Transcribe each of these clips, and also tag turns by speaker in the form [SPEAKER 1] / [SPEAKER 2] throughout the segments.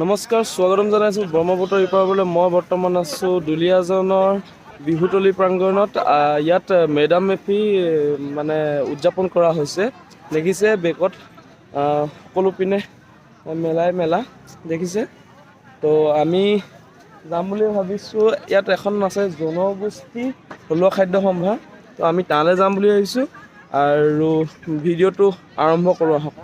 [SPEAKER 1] নমস্কাৰ, স্বাগতম জনাইছোঁ ব্ৰহ্মপুত্ৰ ইপাৰলৈ। মই বৰ্তমান আছোঁ দুলীয়াজানৰ বিহুতলী প্ৰাংগণত। ইয়াত মেডাম মেফি মানে উদযাপন কৰা হৈছে। দেখিছে, বেকত সকলো পিনে মেলাই মেলা দেখিছে। তো আমি যাম বুলি ভাবিছোঁ। ইয়াত এখন আছে জনগোষ্ঠী থলুৱা খাদ্য সম্ভাৰ, তো আমি তালৈ যাম বুলি ভাবিছোঁ আৰু ভিডিঅ'টো আৰম্ভ কৰোঁ আহক।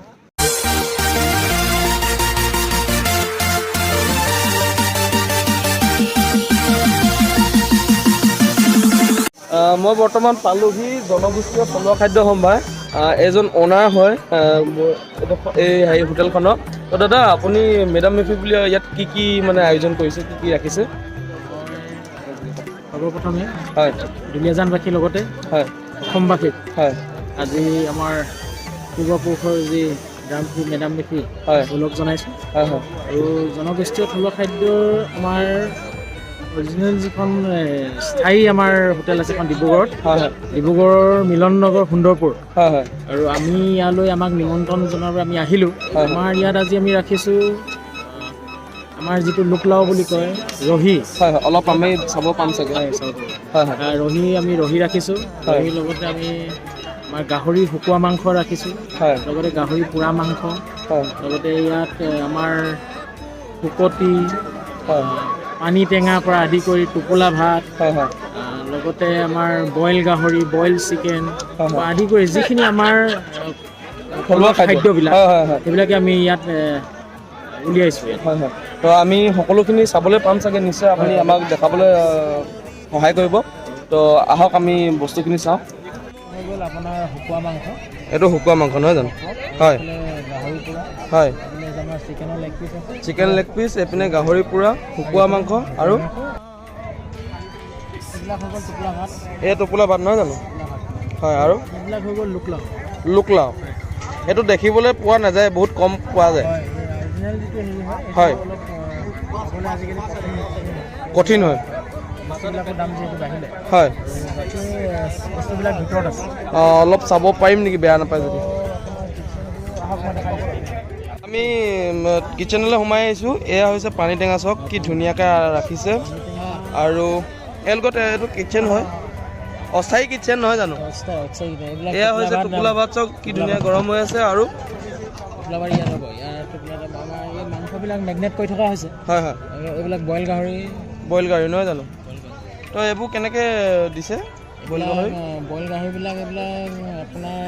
[SPEAKER 1] মই বৰ্তমান পালোহি জনগোষ্ঠীয় থলুৱা খাদ্য সম্ভাৰ। এজন অ'নাৰ হয় এই হেৰি হোটেলখনৰ। তো দাদা, আপুনি মেডাম মেফি বুলি ইয়াত কি কি মানে আয়োজন কৰিছে, কি কি ৰাখিছে?
[SPEAKER 2] সৰ্বপ্ৰথমে দুলীয়াজানবাসীৰ লগতে অসমবাসীক আজি আমাৰ পূৰ্বপুৰুষৰ যি গ্ৰামফি মেডাম মেফি ওলগ জনাইছোঁ।
[SPEAKER 1] হয় হয়
[SPEAKER 2] আৰু জনগোষ্ঠীয় থলুৱা খাদ্যৰ আমাৰ অৰিজিনেল যিখন স্থায়ী আমাৰ হোটেল আছে এখন ডিব্ৰুগড়ত,
[SPEAKER 1] হয় হয়
[SPEAKER 2] ডিব্ৰুগড়ৰ মিলন নগৰ সুন্দৰপুৰ।
[SPEAKER 1] হয় হয়
[SPEAKER 2] আৰু আমি ইয়ালৈ আমাক নিমন্ত্ৰণ জনোৱাৰ বাবে আমি আহিলোঁ। আমাৰ ইয়াত আজি আমি ৰাখিছোঁ আমাৰ যিটো লোকলাও বুলি কয়, ৰহি।
[SPEAKER 1] হয় হয় অলপ আমি চাব পাম চাগে?
[SPEAKER 2] হয়, চাব পাৰিব।
[SPEAKER 1] হয় হয়
[SPEAKER 2] ৰহি, আমি ৰহি ৰাখিছোঁ। ৰহিৰ লগতে আমি আমাৰ গাহৰি শুকোৱা মাংস ৰাখিছোঁ, লগতে গাহৰি পোৰা মাংস, লগতে ইয়াত আমাৰ শুকতি, পানী টেঙাৰ পৰা আদি কৰি টোপোলা ভাত,
[SPEAKER 1] হয় হয়
[SPEAKER 2] লগতে আমাৰ বইল গাহৰি, বইল চিকেন
[SPEAKER 1] হয় হয়।
[SPEAKER 2] বা আদি কৰি যিখিনি আমাৰ
[SPEAKER 1] থলুৱা খাদ্য।
[SPEAKER 2] খাদ্যবিলাক,
[SPEAKER 1] হয় হয় হয়
[SPEAKER 2] সেইবিলাকে আমি ইয়াত উলিয়াইছোঁ ইয়াত।
[SPEAKER 1] হয় হয় তো আমি সকলোখিনি চাবলৈ পাম চাগে? নিশ্চয় আপুনি আমাক দেখাবলৈ সহায় কৰিব। তো আহক, আমি বস্তুখিনি চাওঁ।
[SPEAKER 2] হৈ গ'ল আপোনাৰ শুকোৱা মাংস।
[SPEAKER 1] এইটো শুকোৱা মাংস নহয় জানো? হয়।
[SPEAKER 2] এইফালে গাহৰি পোৰা। এইফালে আমাৰ চিকেনৰ লেগ পিচ আছে।
[SPEAKER 1] চিকেন লেগ পিচ, এইপিনে গাহৰি পোৰা, শুকোৱা মাংস আৰু
[SPEAKER 2] এইবিলাক হৈ গ'ল টোপোলা ভাত।
[SPEAKER 1] এই টোপোলা ভাত নহয় জানো?
[SPEAKER 2] টোপোলা ভাত।
[SPEAKER 1] হয়, আৰু
[SPEAKER 2] এইবিলাক হৈ গ'ল লোকলাও।
[SPEAKER 1] লোকলাও, সেইটো দেখিবলৈ পোৱা নাযায়, বহুত কম পোৱা যায়।
[SPEAKER 2] হয়, অৰিজিনেল যিটো হেৰি হয়, সেইটো অলপ পাবলৈ আজিকালি কঠিন হয়।
[SPEAKER 1] কঠিন হয়।
[SPEAKER 2] বস্তুবিলাকৰ দাম যিহেতু বাঢ়িলে। আৰু বাকী বস্তুবিলাক ভিতৰত আছে।
[SPEAKER 1] অঁ, অলপ চাব পাৰিম নেকি, বেয়া নাপায় যদি?
[SPEAKER 2] আহক, মই দেখাই দিছোঁ।
[SPEAKER 1] আমি কিটচেনলৈ সোমাই আহিছোঁ। এয়া হৈছে পানী টেঙা চক, কি ধুনীয়াকৈ ৰাখিছে। আৰু এওঁলোকত এইটো কিটচেন হয়, অস্থায়ী কিটচেন নহয় জানো?
[SPEAKER 2] এইবিলাক
[SPEAKER 1] এয়া হৈছে টোপোলা ভাত চক, কি ধুনীয়া গৰম হৈ আছে। আৰু
[SPEAKER 2] টোপোলা ভাত ইয়াত হ'ব। ইয়াৰ টোপোলা ভাত, আমাৰ এই মাংসবিলাক মেগনেট কৰি থকা হৈছে।
[SPEAKER 1] হয় হয়
[SPEAKER 2] আৰু এইবিলাক বইল গাহৰি।
[SPEAKER 1] বইল গাহৰি নহয় জানো?
[SPEAKER 2] বইল গাহৰি।
[SPEAKER 1] তো এইবোৰ কেনেকৈ দিছে বইল গাহৰি?
[SPEAKER 2] বইল গাহৰিবিলাক, এইবিলাক আপোনাৰ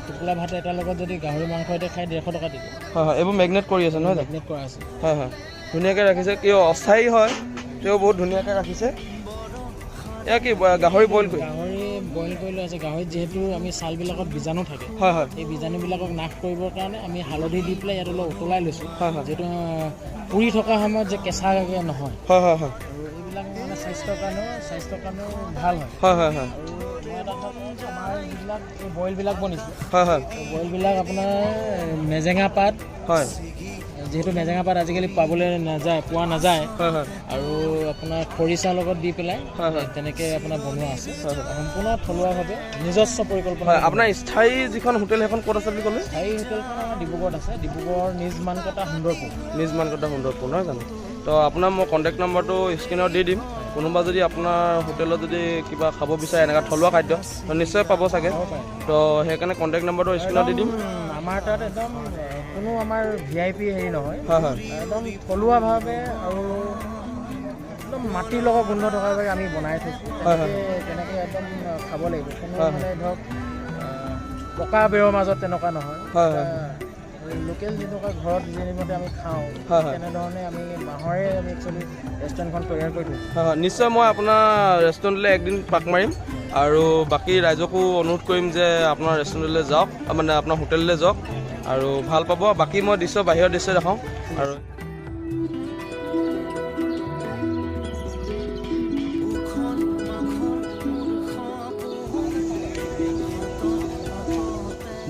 [SPEAKER 2] টোপোলা ভাত এটাৰ লগত যদি গাহৰি মাংস এটা খাই 150 টকা দিব।
[SPEAKER 1] হয় হয় এইবোৰ মেগনেট কৰি আছে নহয় জানো?
[SPEAKER 2] মেগনেট কৰা আছে।
[SPEAKER 1] হয় হয় ধুনীয়াকৈ ৰাখিছে। কিয় অস্থায়ী হয়, তেওঁ বহুত ধুনীয়াকৈ ৰাখিছে। এয়া কি গাহৰি বইল কৰি?
[SPEAKER 2] গাহৰি বইল কৰি লৈ আছে। গাহৰিত যিহেতু আমি ছালবিলাকত বীজাণু থাকে,
[SPEAKER 1] হয় হয়
[SPEAKER 2] এই বীজাণুবিলাকক নাশ কৰিবৰ কাৰণে আমি হালধি দি পেলাই ইয়াত অলপ উতলাই লৈছোঁ,
[SPEAKER 1] হয় হয়
[SPEAKER 2] যিহেতু পুৰি থকা সময়ত যে কেঁচাকৈ নহয়।
[SPEAKER 1] হয় হয় হয়
[SPEAKER 2] আৰু এইবিলাক মানে স্বাস্থ্যৰ কাৰণেও ভাল হয়।
[SPEAKER 1] হয় হয় হয়
[SPEAKER 2] আৰু মই এটা কথা কওঁ যে আমাৰ যিবিলাক এই বইলবিলাক বনিছে,
[SPEAKER 1] হয় হয়
[SPEAKER 2] এই বইলবিলাক আপোনাৰ মেজেঙা পাত, যিহেতু মেজেঙা পাত আজিকালি পাবলৈ নাযায়, পোৱা নাযায়,
[SPEAKER 1] হয় হয়
[SPEAKER 2] আৰু আপোনাৰ খৰিচাৰ লগত দি পেলাই
[SPEAKER 1] হয় হয়
[SPEAKER 2] তেনেকৈ আপোনাৰ বনোৱা আছে।
[SPEAKER 1] হয় হয়
[SPEAKER 2] সম্পূৰ্ণ থলুৱাভাৱে নিজস্ব পৰিকল্পনা।
[SPEAKER 1] হয়, আপোনাৰ স্থায়ী যিখন হোটেল সেইখন ক'ত আছে বুলি ক'লে?
[SPEAKER 2] স্থায়ী হোটেলখন আমাৰ ডিব্ৰুগড়ত আছে, ডিব্ৰুগড়ৰ নিজ মানকটা সুন্দৰপুৰ।
[SPEAKER 1] নিজ মানকটা সুন্দৰপুৰ নহয় জানো? তো আপোনাৰ মই কণ্টেক্ট নম্বৰটো স্ক্ৰীণত দি দিম। কোনোবা যদি আপোনাৰ হোটেলত যদি কিবা খাব বিচাৰে এনেকুৱা থলুৱা খাদ্য, তো নিশ্চয় পাব চাগে।
[SPEAKER 2] পাব পাৰে।
[SPEAKER 1] তো সেইকাৰণে কণ্টেক্ট নম্বৰটো স্ক্ৰীণত দি দিম।
[SPEAKER 2] একদম আমাৰ তাত একদম কোনো আমাৰ ভিআইপি হেৰি নহয়,
[SPEAKER 1] হয় হয়
[SPEAKER 2] একদম থলুৱাভাৱে আৰু একদম মাটিৰ লগত গোন্ধ থকাকৈ আমি বনাই থৈছোঁ। তেনেকৈ একদম খাব লাগিব। কোনো মানে ধৰক পকা বেৰৰ মাজত তেনেকুৱা নহয়।
[SPEAKER 1] হয় হয়
[SPEAKER 2] লোকেল যেনেকুৱা ঘৰত যেনেমতে আমি খাওঁ,
[SPEAKER 1] হয় হয়
[SPEAKER 2] তেনেধৰণে আমি বাঁহৰে আমি একচুৱেলি ৰেষ্টুৰেণ্টখন তৈয়াৰ কৰি থৈছোঁ।
[SPEAKER 1] হয় হয় নিশ্চয় মই আপোনাৰ ৰেষ্টুৰেণ্টলৈ একদিন পাক মাৰিম আৰু বাকী ৰাইজকো অনুৰোধ কৰিম যে আপোনাৰ ৰেষ্টুৰেণ্টলৈ যাওক, মানে আপোনাৰ হোটেললৈ যাওক আৰু ভাল পাব। বাকী মই দৃশ্য, বাহিৰৰ দৃশ্য দেখাওঁ। আৰু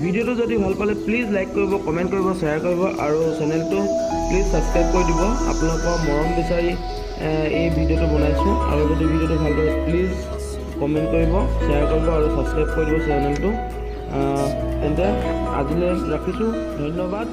[SPEAKER 1] ভিডিঅ'টো যদি ভাল পালে প্লিজ লাইক কৰিব, কমেণ্ট কৰিব, শ্বেয়াৰ কৰিব আৰু চেনেলটো প্লিজ ছাবস্ক্ৰাইব কৰি দিব। আপোনালোকৰ মৰম বিচাৰি এই ভিডিঅ'টো বনাইছোঁ। আৰু যদি ভিডিঅ'টো ভাল পালে প্লিজ কমেণ্ট কৰিব, শ্বেয়াৰ কৰিব আৰু ছাবস্ক্ৰাইব কৰি দিব চেনেলটো। তেন্তে আজিলৈ ৰাখিছোঁ, ধন্যবাদ।